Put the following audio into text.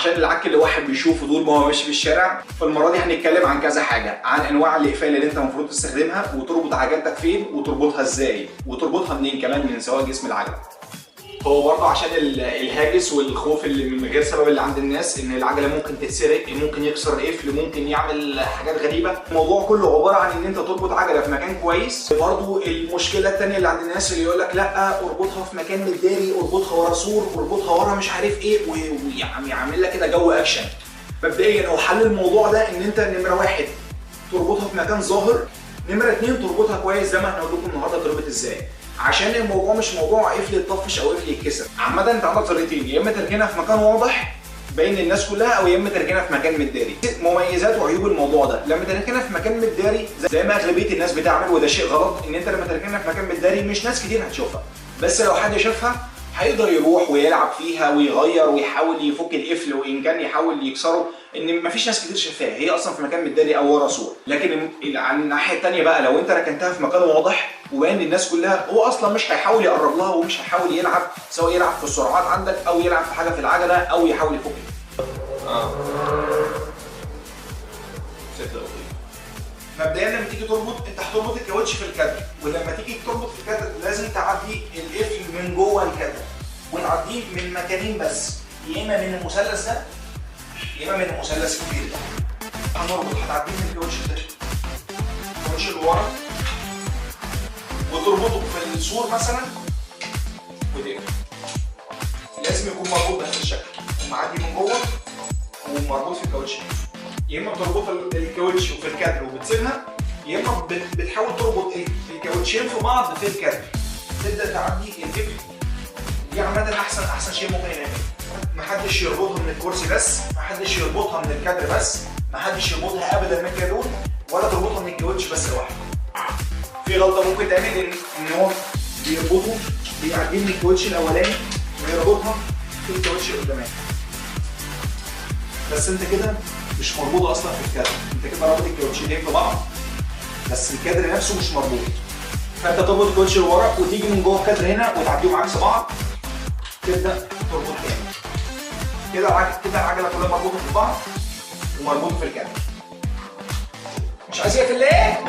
عشان العك اللي واحد بيشوفه طول ما هو ماشي في الشارع. فالمره دي هنتكلم عن كذا حاجه، عن انواع الاقفال اللي انت المفروض تستخدمها، وتربط عجلتك فين، وتربطها ازاي، وتربطها منين كمان من سواء جسم العجله. هو برضه عشان الهاجس والخوف اللي من غير سبب اللي عند الناس ان العجلة ممكن تتسرق، ممكن يكسر القفل، ممكن يعمل حاجات غريبه. الموضوع كله عبارة عن ان انت تربط عجله في مكان كويس. برضه المشكلة الثانية اللي عند الناس اللي يقول لك لا اربطها في مكان متداري، اربطها ورا سور، اربطها ورا مش عارف ايه، ويعني يعمل لك كده جو اكشن. مبدئيا هو حل الموضوع ده ان انت نمره واحد تربطها في مكان ظاهر، نمره اتنين تربطها كويس زي ما هنقول لكم النهارده تربط ازاي، عشان الموضوع مش موضوع قفل يتطفش او قفل يتكسر. عامة انت عندك طريقتين، يا اما تركنها في مكان واضح باين للناس كلها، او يا اما تركنها في مكان متداري. مميزات وعيوب الموضوع ده، لما تركنها في مكان متداري زي ما اغلبية الناس بتعمل، وده شيء غلط، ان انت لما تركنها في مكان متداري مش ناس كتير هتشوفها، بس لو حد شافها هيقدر يروح ويلعب فيها ويغير ويحاول يفك القفل، وان كان يحاول يكسره، ان مفيش ناس كتير شايفاها، هي اصلا في مكان متداري او ورا سور. لكن على الناحية الثانية بقى، لو انت ركنتها في مكان واضح وباين للناس كلها، هو اصلا مش هيحاول يقرب لها ومش هيحاول يلعب، سواء يلعب في السرعات عندك او يلعب في حاجة في العجلة او يحاول يفك. مبدئيا لما تيجي تربط، انت هتربط الكاوتش في الكادر، ولما تيجي تربط في الكادر لازم تعدي القفل من جوه الكادر، وتعديه من مكانين بس، يا اما من المثلث ده يا اما من المثلث الكبير ده. هنربط، هتعديه من الكاوتش ده، الكاوتش اللي ورا، وتربطه في السور مثلا وتقفل. لازم يكون مربوط بهذا الشكل، ومعدي من جوه ومربوط في الكاوتش. يا اما بتربط الكاوتش وفي الكادر وبتسيبها، يا اما بتحاول تربط الكاوتشين في بعض في الكادر، تبدا تعدي القفل. دي عامة احسن شيء ممكن ينعمل. محدش يربطها من الكرسي بس، محدش يربطها من الكادر بس، محدش يربطها ابدا من الكادون، ولا تربطها من الكاوتش بس لوحده. في غلطه ممكن تعمل ان هو بيربطه، بيعديه من الكاوتش الاولاني ويربطها في الكاوتش القداماني، بس انت كده مش مربوطة اصلا في الكادر، انت كده رابط الكاوتشين في بعض بس الكادر نفسه مش مربوط. فانت تربط الكاوتش لورا وتيجي من جوه الكادر هنا وتعديهم عكس بعض، تبدا تربط تاني كده. كده العجلة كلها مربوطة في بعض ومربوطه في الكادر. مش عايز اقفل ليه؟